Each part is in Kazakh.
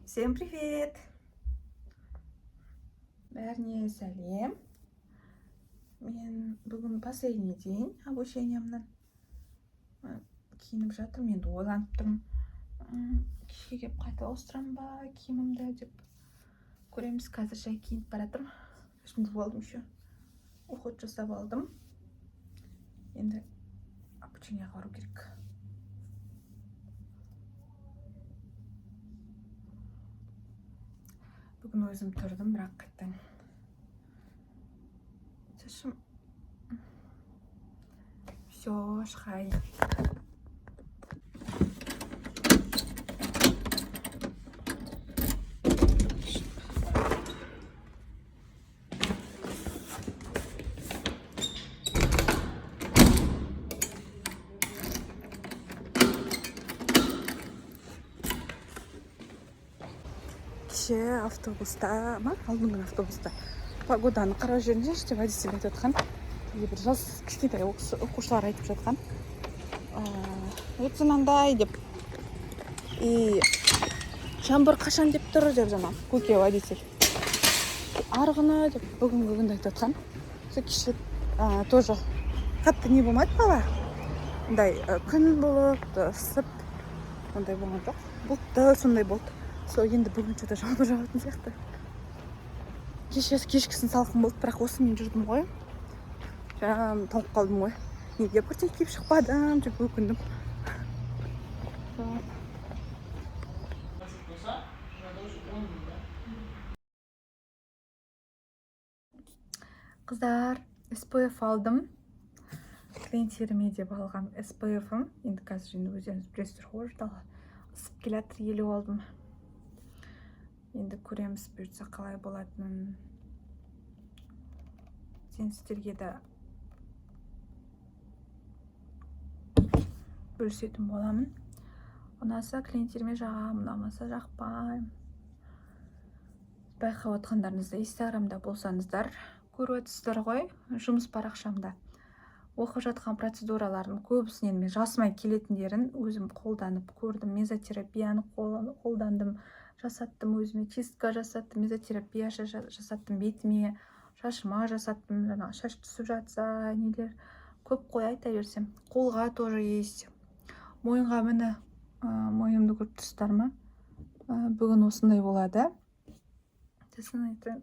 Всем привет! Бәріне сәлем. Мен бүгін последний день обучениемнің. Киініп жатырмын, енді ойланып тұрмын. Кешке келіп қайта ауыстырамын ба киімімді деп. Көреміз, қазір жай киініп бара жатырмын. Шашымды жуып алдым еще. Уход жасап алдым. Енді обучениеға бару керек. Бүгін өзім тұрдым, бірақ қайтадан шашым. Все, шығайын. Кеше автобуста ма, алдыңғы күні автобуста погоданы қарап жүріңдерші деп водитель айтып жатқан. И бір жас кішкентай оқушылар айтып жатқан, ертең андай деп, и жаңбыр қашан деп тұр деп, жаңағы көке водитель арғы деп, бүгінгі күнді айтып жатқан. Сол кеше тоже қатты не болмады, бала андай күн болып ысып, ондай болған жоқ, бұлтты сондай болды. Сол енді бүгін что то жаңбыр жауатын сияқты. Кеше кешкісін салқын болды, бірақ осымен жүрдім ғой, прям тоңып қалдым ғой. Неге күрте киіп шықпадым деп өкіндім. Сол. 20 болса, надо уже 10 000, да? Қыздар, SPF алдым. Клиенттеріме деп алған SPF-ім. Енді қазір, енді өздеріңіз білесіздер ғой, дала ысып келе жатыр, елеп алдым. Енді көреміз, бұйыртса, қалай болатынын. Сен сіздерге де бөлісетін боламын. Ұнаса, клиенттеріме жағамын, ұнамаса, жақпаймын. Байқап отқандарыңызда, Инстаграмда болсаңыздар, көріп отырсыздар ғой, жұмыс парақшамда оқып жатқан процедуралардың көбісінен мен жасымай келетіндерін өзім қолданып көрдім. Мезотерапияны қолдандым, жасаттым өзіме, чистка жасаттым, мезотерапия жасаттым бетіме, шашыма жасаттым. Жаңағы шаш түсіп жатса, нелер көп қой, айта берсем. Қолға тоже есть, мойынға. Міне, мойнымды көріп тұрсыздар ма? Бүгін осындай болады, сосын ертең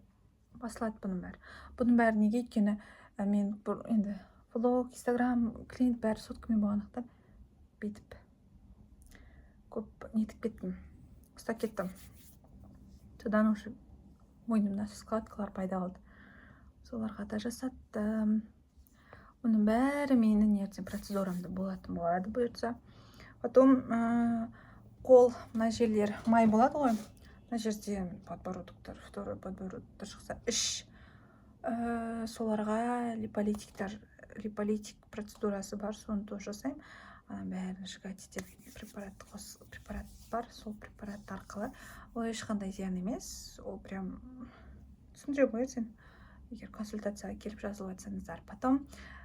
басылады бұның бәрі. Бұның бәрі неге? Өйткені мен енді влог, Инстаграм, клиент, бәрі соткамен болғандықтан, бүйтіп көп нетіп кеттім, ұстап кеттім. Содан уже мойнымда складкалар пайда болды, соларға да жасаттым. Оның бәрі менің ертең процедурамда болатын болады, бұйыртса. Потом қол, мына жерлер май болады ғой, мына жерде подбородоктар, второй подбородоктар шықса, іш, соларға липолитиктар, липолитик процедурасы бар, соны тоже жасаймын. Ана бәрін сжигать ететін препарат, қос препарат бар, сол препарат арқылы. Ол ешқандай зиян емес, ол прям түсіндіремін ғой ертең, егер консультацияға келіп жазылып жатсаңыздар. Потом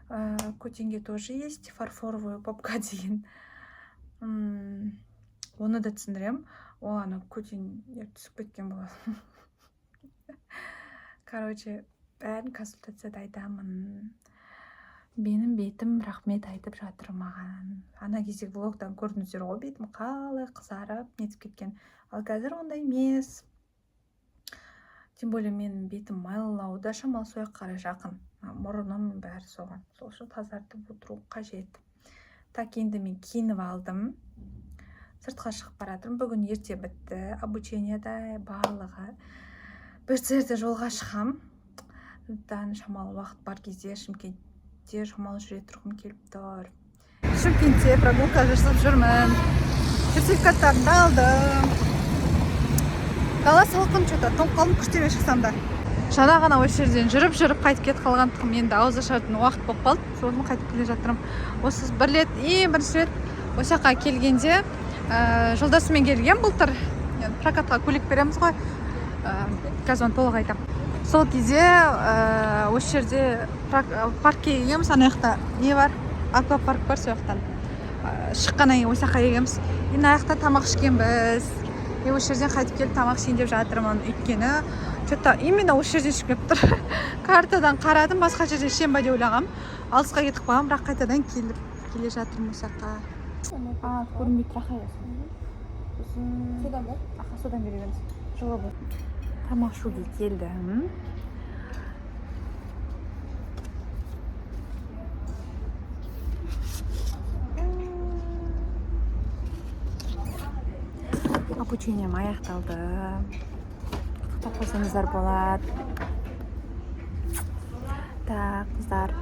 көтенге тоже есть фарфоровая попка деген. Оны да түсіндіремін. Ол ана көтендер түсіп кеткен болады. Короче, бәрін консультацияда айтамын. Менің бетім рахмет айтып жатыр маған. Ана кезде влогтан көрдіңіздер ғой, бетім қалай қызарып, нетіп кеткен. Ал қазір ондай емес. Тем более менің бетім майлау да шамалы, сол жаққа қарай жақын. Мұрыным, бәрі соған. Сол үшін тазартып отыру қажет. Так, енді мен киініп алдым, сыртқа шығып бара жатырмын. Бүгін ерте бітті обучениеда барлығы. Бұйыртса, ерте жолға шығам. Сондықтан шамалы уақыт бар кезде Шымкентте шамалы жүре тұрғым келіп тұр. Шымкентте прогулка жасап жүрмін. Сертификаттарымды алдым. Дала салқын, че то тоңып қалдым күртемен шықсам да. Жаңа ғана осы жерден жүріп жүріп қайтып кетіп қалғандығым, енді ауыз ашатын уақыт болып қалды, сосын қайтып келе жатырмын. Осы бір рет, ең бірінші рет осы жаққа келгенде жолдасыммен келгем былтыр. Енді прокатқа көлік береміз ғой, қазір оны толық айтамын. Сол кезде осы жерде паркке келгенбіз. Ана жақта не бар, аквапарк бар, сол жақтан шыққаннан кейін осы жаққа келгенбіз. И мына жақта тамақ ішкенбіз. И осы жерден қайтып келіп тамақ ішейін деп жатырмын, өйткені че-то именно осы жерден ішіп келіп тұр. Картадан қарадым, басқа жерден ішемін ба деп ойлағанмын, алысқа кетіп қалғанмын, бірақ қайтадан келіп келе жатырмын осы жаққа. А, көрінбей тұр. Сосын Содан ба? Аха, содан бере беріңіз, жылы бол. Тамақ ішуге келдім. Обучением аяқталды, құттықтап қойсаңыздар болады. Так, қыздар,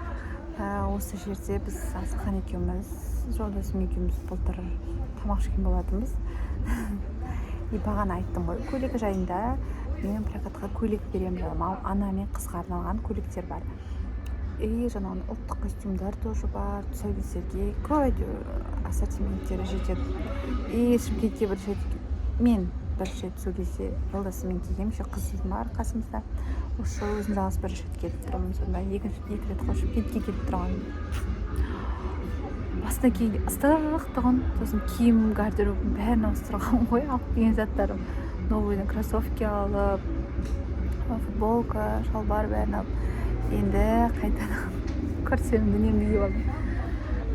осы жерде біз Асылхан екеуміз, жолдасым екеуміз былтыр тамақ ішкен болатынбыз. И бағана айттым ғой көйлек жайында, мен прокатқа көйлек беремін, жаңағы ана мен қызға арналған көйлектер бар и жаңағы ұлттық костюмдар тоже бар, тұсаукесерге көп әйтеуір ассортименттері жетеді. И Шымкентке бірінші рет, мен бірінші рет сол кезде жолдасыммен келгенмін, еще қызым бар қасымызда. Осы жолы өзім жалғыз бірінші рет келіп тұрмын. Сонда екінші, екі рет қой Шымкентке келіп тұрған. Басында келгенде ыстық тұғын, сосын киім, гардеробым бәрін ауыстырған ғой, алып келген заттарым, новый кроссовки алып, футболка, шалбар, бәрін алып, енді қайтадан күртемді, немді киіп алдым.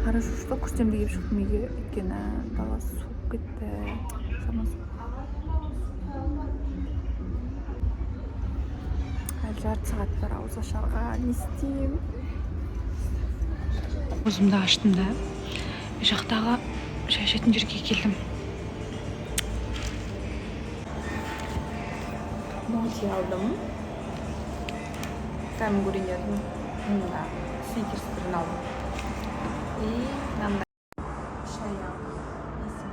Хорошо, что күртемді киіп шықтым үйге, өйткені дала суып кетті, жаман суық. Әлі жарты сағат бар ауызашарға, не істеймін? Аузымды аштым да, үй жақтағы шай ішетін жерге келдім. Смузи алдым, дәмін көрейін дедім. Мына Сникерс түрін алдым и мынандай шай алдым. Несі?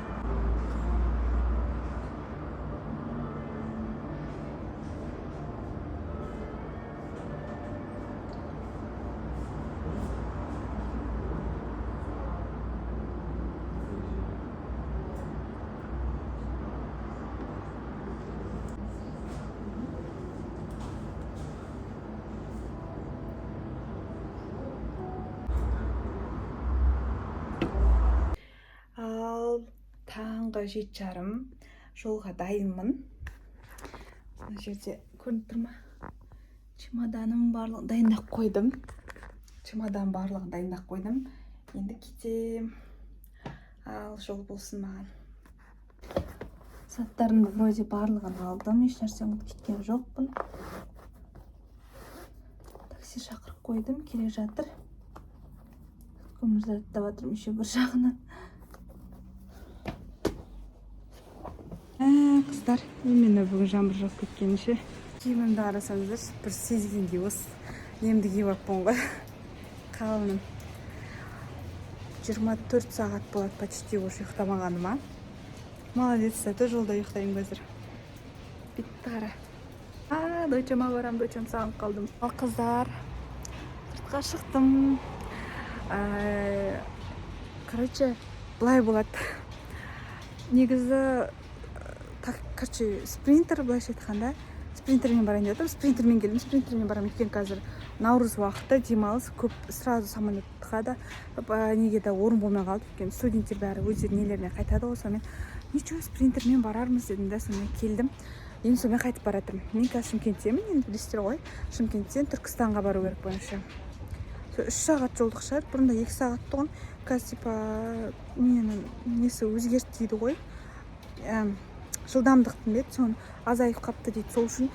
Ал таңғы 7:30, жолға дайынмын. Мына жерде көрініп тұр ма, чемоданым барлығын дайындап қойдым, чемодан барлығын дайындап қойдым, енді кетем. Ал жол болсын маған. Заттарымды вроде барлығын алдым, ешнәрсе ұмытып кеткен жоқпын. Такси шақырып қойдым, келе жатыр. Көмір заттап жатырмын еще бір жағынан. Қыздар, именно бүгін жаңбыр жауып кеткенше киімімді қарасаңыздаршы, бір сезгендей осы немді киіп алыппын ғой, қалыңын. 24 сағат болады почти уже ұйықтамағаныма. Молодец, зато жолда ұйықтаймын қазір. Бетті қара. А, дочама барамын, дочам сағынып қалдым. Ал қыздар, сыртқа шықтым. Короче, былай болады негізі. Так, короче, Спринтер, былайша айтқанда, Спринтермен барайын деп жатырмын. Спринтермен келдім, Спринтермен барамын, өйткені қазір наурыз уақыты, демалыс көп, сразу самолетқа да неге де орын болмай қалды, өйткені студенттер бәрі өздерінің нелеріне қайтады ғой. Сонымен, ничего, Спринтермен барармыз дедім да, сонымен келдім. Енді сонымен қайтып бара жатырмын. Мен қазір Шымкенттемін, енді білесіздер ғой, Шымкенттен Түркістанға бару керек бойынша. Сол 3 сағат жолдық шығар, бұрында 2 сағат тұғын. Қазір типа ненің несі өзгерді дейді ғой, жылдамдықтың бе еді, соны азайып қалыпты дейді. Сол үшін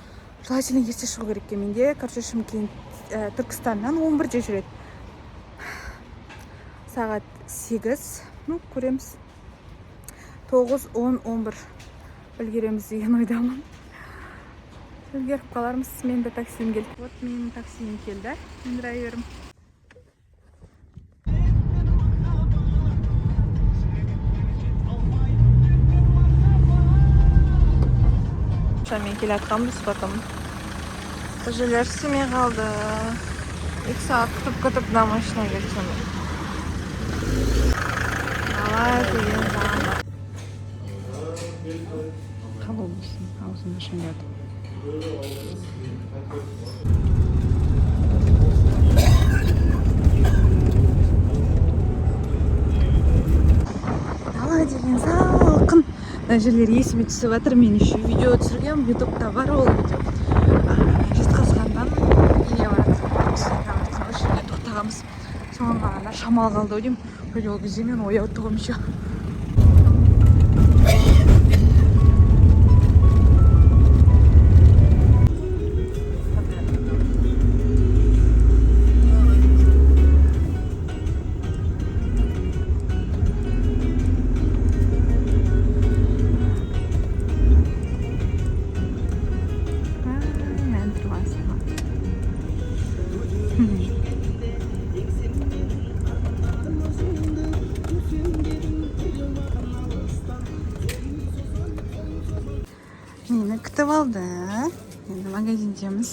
желательно ерте шығу керек екен. Менде, короче, Шымкент Түркістаннан 11-де жүреді, сағат 8. Ну, көреміз, 9, 10, 11 үлгереміз деген ойдамын, үлгеріп қалармыз. Менің де таксим келді, вот менің таксиім келді, менің драйверім. Мен келе жатқанбыз, потом ЖЖлер істемей қалды. 2 сағат күтіп күтіп мына машина келді. Сонымен ала деген жаңбыр. Қабыл болсын, аузымды шыңдады. Дала деген салқын. Мына жерлер есіме түсіп жатыр. Мен еще видео түсіргенмін, ютубта бар ол видео. Жезқазғаннан неге баратырмын, баратырмын, осы жерге тоқтағанбыз. Соған қарағанда шамал қалды ау деймін. Вроде ол кезде мен ояу тұғым еще. Ай, ән тұрған саған. Мені күтіп алды. Енді магазиндеміз.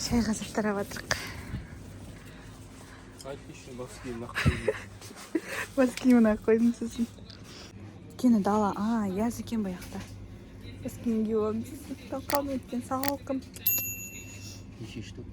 Шайға заттар жатырық. Бас киімін ақ қойдым. Бас киімін ақ қойдым сосын. Өйткені дала, аяз екен бұяқта. Бас киім киіп алдым сосын. Талқанып өткен салқын. Неше штук?